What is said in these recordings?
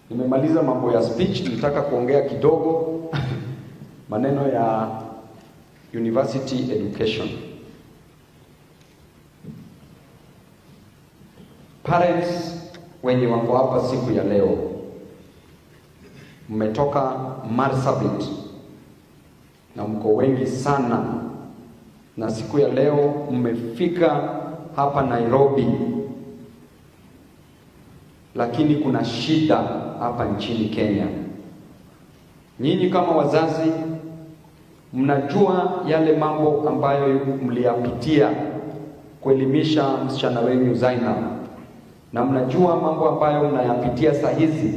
Nimemaliza mambo ya speech, nilitaka kuongea kidogo maneno ya university education. Parents wenye wako hapa siku ya leo, mmetoka Marsabit na mko wengi sana, na siku ya leo mmefika hapa Nairobi, lakini kuna shida hapa nchini Kenya. Nyinyi kama wazazi mnajua yale mambo ambayo mliyapitia kuelimisha msichana wenu Zainab, na mnajua mambo ambayo mnayapitia saa hizi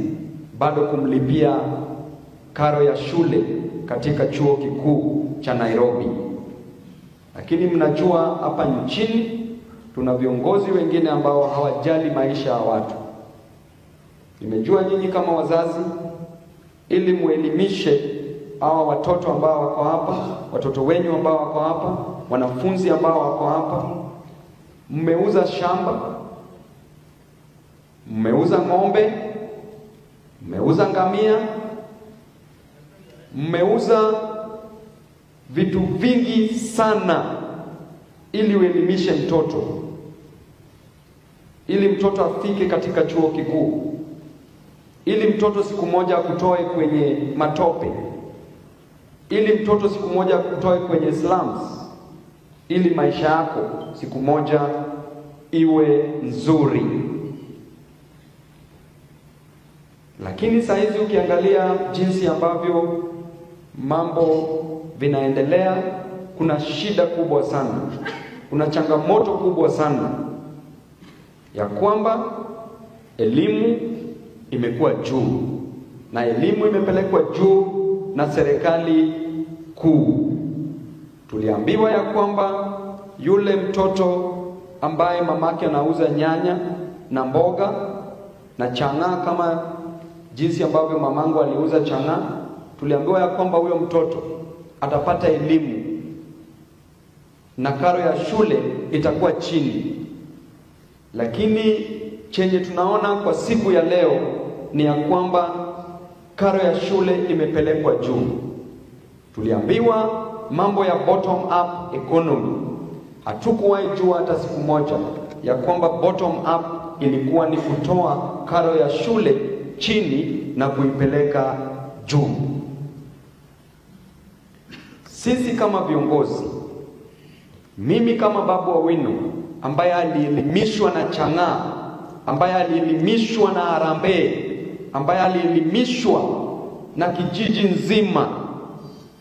bado kumlipia karo ya shule katika chuo kikuu cha Nairobi. Lakini mnajua hapa nchini tuna viongozi wengine ambao hawajali maisha ya watu. Nimejua nyinyi kama wazazi, ili muelimishe hawa watoto ambao wako hapa, watoto wenyu ambao wako hapa, wanafunzi ambao wako hapa, mmeuza shamba, mmeuza ng'ombe, mmeuza ngamia, mmeuza vitu vingi sana ili uelimishe mtoto, ili mtoto afike katika chuo kikuu, ili mtoto siku moja akutoe kwenye matope, ili mtoto siku moja akutoe kwenye slums, ili maisha yako siku moja iwe nzuri. Lakini saa hizi ukiangalia jinsi ambavyo mambo vinaendelea, kuna shida kubwa sana, kuna changamoto kubwa sana ya kwamba elimu imekuwa juu, na elimu imepelekwa juu na serikali kuu. Tuliambiwa ya kwamba yule mtoto ambaye mamake anauza nyanya na mboga na chang'aa, kama jinsi ambavyo mamangu aliuza chang'aa, tuliambiwa ya kwamba huyo mtoto atapata elimu na karo ya shule itakuwa chini. Lakini chenye tunaona kwa siku ya leo ni ya kwamba karo ya shule imepelekwa juu. Tuliambiwa mambo ya bottom up economy. Hatukuwahi jua hata siku moja ya kwamba bottom up ilikuwa ni kutoa karo ya shule chini na kuipeleka juu. Sisi kama viongozi, mimi kama Babu Owino ambaye alielimishwa na chang'aa, ambaye alielimishwa na harambee, ambaye alielimishwa na kijiji nzima,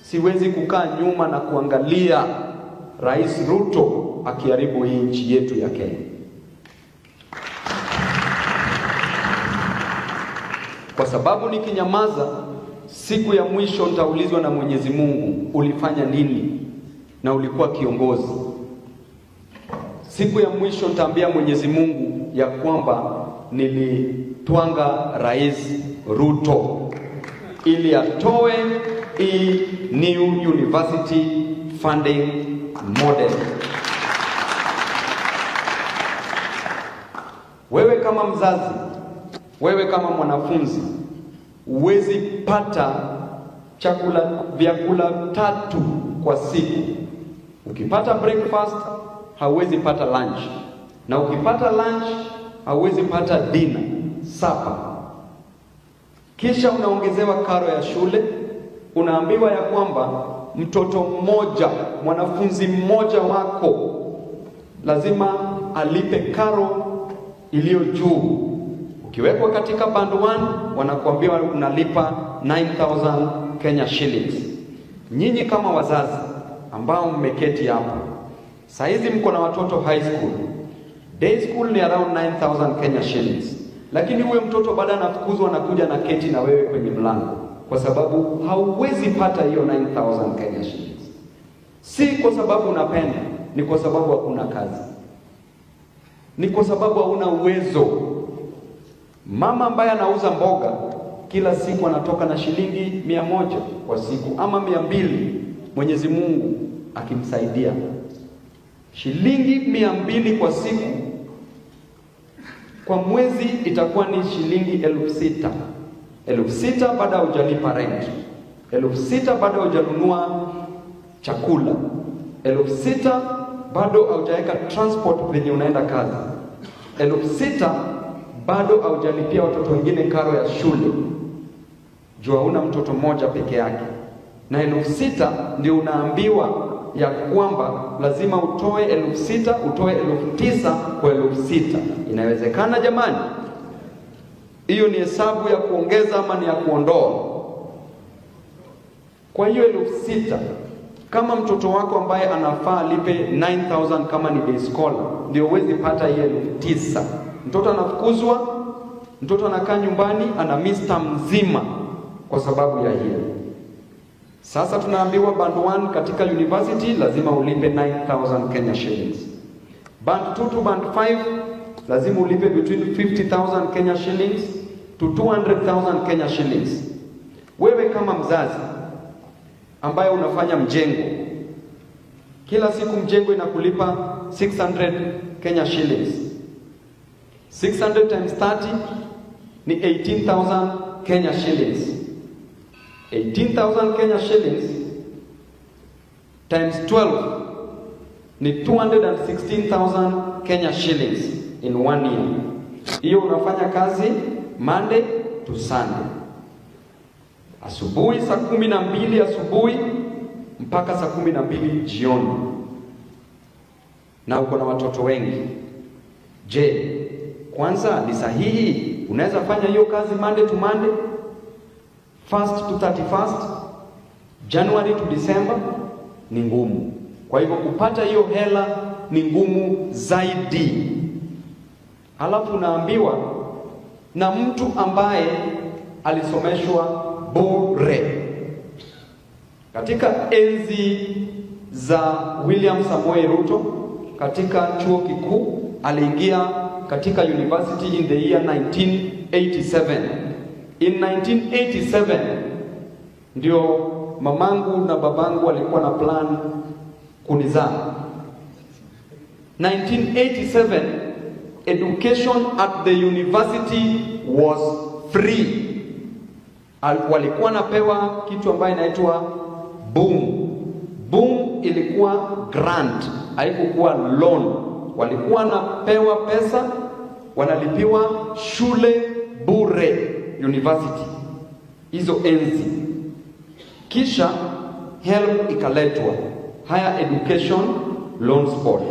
siwezi kukaa nyuma na kuangalia Rais Ruto akiharibu hii nchi yetu ya Kenya. Kwa sababu nikinyamaza, siku ya mwisho nitaulizwa na Mwenyezi Mungu, ulifanya nini na ulikuwa kiongozi? Siku ya mwisho nitaambia Mwenyezi Mungu ya kwamba nilitwanga Rais Ruto ili atoe hii new university funding model. Wewe kama mzazi, wewe kama mwanafunzi, huwezi pata chakula, vyakula tatu kwa siku. Ukipata breakfast hauwezi pata lunch, na ukipata lunch hauwezi pata dinner, supper. Kisha unaongezewa karo ya shule, unaambiwa ya kwamba mtoto mmoja, mwanafunzi mmoja wako lazima alipe karo iliyo juu. Ukiwekwa katika band 1 wanakuambia unalipa 9,000 Kenya shillings. Nyinyi kama wazazi ambao mmeketi hapa, saa hizi mko na watoto high school. Day school ni around 9,000 Kenya shillings. Lakini huyo mtoto baada anafukuzwa anakuja na keti na wewe kwenye mlango, kwa sababu hauwezi pata hiyo 9,000 Kenya shillings. Si kwa sababu unapenda, ni kwa sababu hakuna kazi, ni kwa sababu hauna uwezo. Mama ambaye anauza mboga kila siku anatoka na shilingi 100 kwa siku ama 200, Mwenyezi Mungu akimsaidia. Shilingi 200 kwa siku, kwa mwezi itakuwa ni shilingi 6,000. 6,000 bado hujalipa rent, 6,000 bado hujanunua chakula, 6,000 bado haujaweka transport venye unaenda kazi, 6,000 bado haujalipia watoto wengine karo ya shule, juu hauna mtoto mmoja peke yake, na 6,000 ndio unaambiwa ya kwamba lazima utoe 6,000, utoe 9,000 kwa 6,000. Inawezekana jamani? Hiyo ni hesabu ya kuongeza ama ni ya kuondoa? Kwa hiyo 6,000, kama mtoto wako ambaye anafaa alipe 9,000 kama ni day scholar, ndio huwezi pata hiyo 9,000. Mtoto anafukuzwa, mtoto anakaa nyumbani, ana miss term mzima kwa sababu ya hiyo. Sasa tunaambiwa band 1 katika university lazima ulipe 9,000 Kenya shillings. Band 2 to band 5 lazima ulipe between 50,000 Kenya shillings to 200,000 Kenya shillings. Wewe kama mzazi ambaye unafanya mjengo, kila siku mjengo inakulipa 600 Kenya shillings. 600 times 30 ni 18,000 Kenya shillings. 18,000 Kenya shillings times 12 ni 216,000 Kenya shillings in one year. Hiyo unafanya kazi Monday to Sunday, asubuhi saa 12 asubuhi mpaka saa 12 jioni, na uko na watoto wengi. Je, kwanza ni sahihi? Unaweza fanya hiyo kazi Monday to Monday, 1st to 31st, January to December? Ni ngumu. Kwa hivyo kupata hiyo hela ni ngumu zaidi. Halafu unaambiwa na mtu ambaye alisomeshwa bure. Katika enzi za William Samoei Ruto katika chuo kikuu, aliingia katika university in the year 1987. In 1987 ndio mamangu na babangu walikuwa na plan kunizaa. 1987 education at the university was free. Walikuwa napewa kitu ambayo inaitwa boom. Boom ilikuwa grant, haikukuwa loan. Walikuwa napewa pesa, wanalipiwa shule bure university hizo enzi. Kisha HELB ikaletwa, Higher Education Loans Board.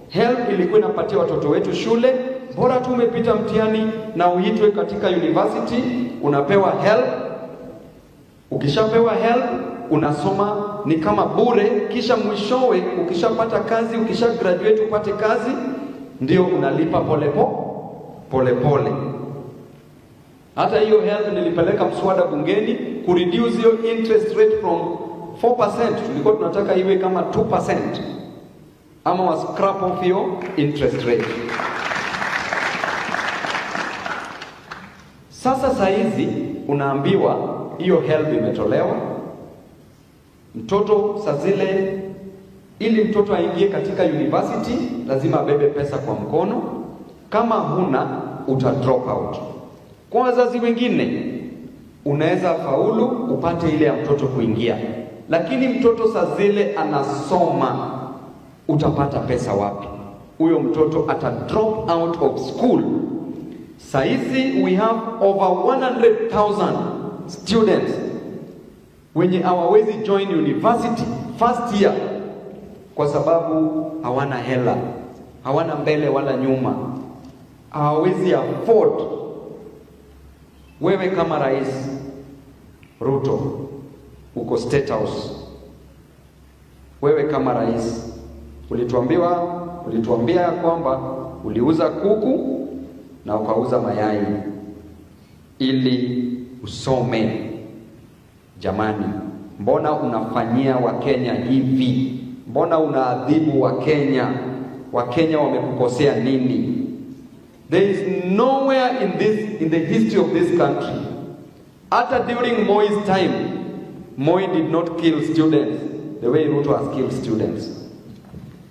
HELB ilikuwa inapatia watoto wetu shule, bora tu umepita mtihani na uitwe katika university, unapewa HELB. Ukishapewa HELB unasoma ni kama bure, kisha mwishowe ukishapata kazi, ukisha graduate upate kazi, ndio unalipa pole pole. Hata hiyo HELB nilipeleka mswada bungeni ku reduce hiyo interest rate from 4%, tulikuwa tunataka iwe kama 2%, ama wa scrap off hiyo interest rate. Sasa saizi unaambiwa hiyo HELB imetolewa. Mtoto saa zile, ili mtoto aingie katika university lazima abebe pesa kwa mkono. Kama huna uta drop out. Kwa wazazi wengine unaweza faulu upate ile ya mtoto kuingia, lakini mtoto saa zile anasoma, utapata pesa wapi? Huyo mtoto ata drop out of school. Saizi we have over 100,000 students wenye hawawezi join university first year kwa sababu hawana hela, hawana mbele wala nyuma, hawawezi afford. Wewe kama Rais Ruto uko State House, wewe kama rais ulituambia kwamba uliuza kuku na ukauza mayai ili usome. Jamani, mbona unafanyia Wakenya hivi? Mbona unaadhibu Wakenya? Wakenya wamekukosea nini? There is nowhere in the history of this country, hata during Moi's time, Moi did not kill students the way Ruto has killed students.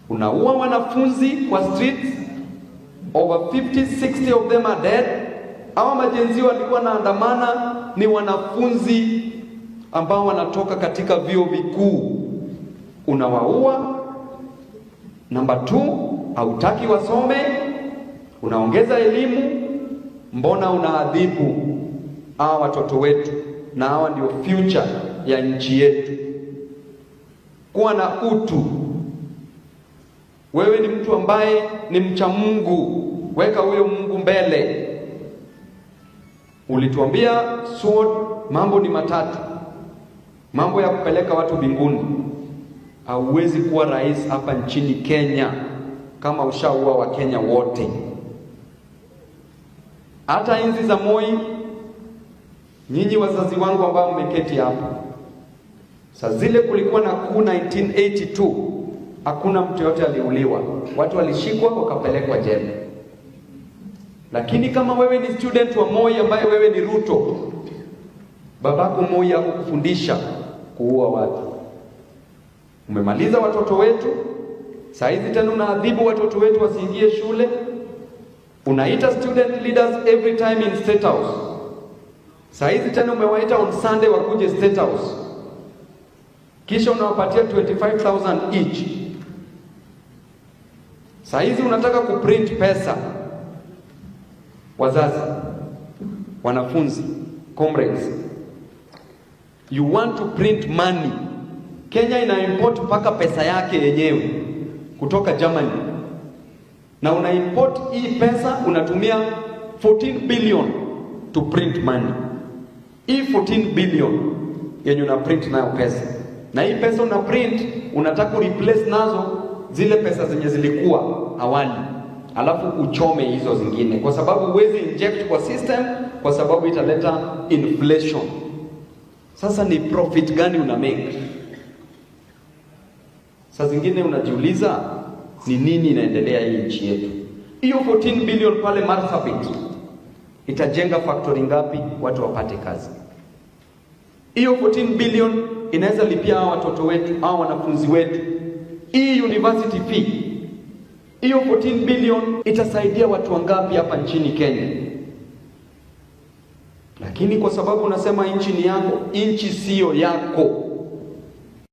Unaua wanafunzi kwa streets, over 50, 60 of them are dead. Hawa ma-Gen Z walikuwa naandamana ni wanafunzi ambao wanatoka katika vyuo vikuu, unawaua. Namba 2, hautaki wasome, unaongeza elimu. Mbona unaadhibu hawa watoto wetu? Na hawa ndio future ya nchi yetu. Kuwa na utu. Wewe ni mtu ambaye ni mcha Mungu, weka huyo Mungu mbele. Ulituambia SWOT mambo ni matatu, mambo ya kupeleka watu mbinguni. Hauwezi kuwa rais hapa nchini Kenya kama ushaua Wakenya wote. Hata enzi za Moi, nyinyi wazazi wangu ambao mmeketi hapa, saa zile kulikuwa na coup 1982, hakuna mtu yote aliuliwa, watu walishikwa wakapelekwa jela. Lakini kama wewe ni student wa Moi ambaye wewe ni Ruto, babako Moi hakukufundisha kuua watu. Umemaliza watoto wetu, saa hizi tena unaadhibu watoto wetu wasiingie shule. Unaita student leaders every time in State House. Saa hizi tena umewaita on Sunday wakuje State House. Kisha unawapatia 25,000 each. Saa hizi unataka kuprint pesa. Wazazi, wanafunzi, comrades, you want to print money. Kenya ina import mpaka pesa yake yenyewe kutoka Germany, na una import hii pesa, unatumia 14 billion to print money. Hii 14 billion yenye una print nayo pesa, na hii pesa una print, unataka replace nazo zile pesa zenye zilikuwa awali, alafu uchome hizo zingine, kwa sababu huwezi inject kwa system, kwa sababu italeta inflation. Sasa ni profit gani una make? Saa zingine unajiuliza ni nini inaendelea hii nchi yetu. Hiyo 14 billion pale Marsabit itajenga factory ngapi watu wapate kazi? Hiyo 14 billion inaweza lipia hawa watoto wetu, hawa wanafunzi wetu hii university fee. Hiyo 14 billion itasaidia watu wangapi hapa nchini Kenya? Lakini kwa sababu unasema nchi ni yako, nchi siyo yako.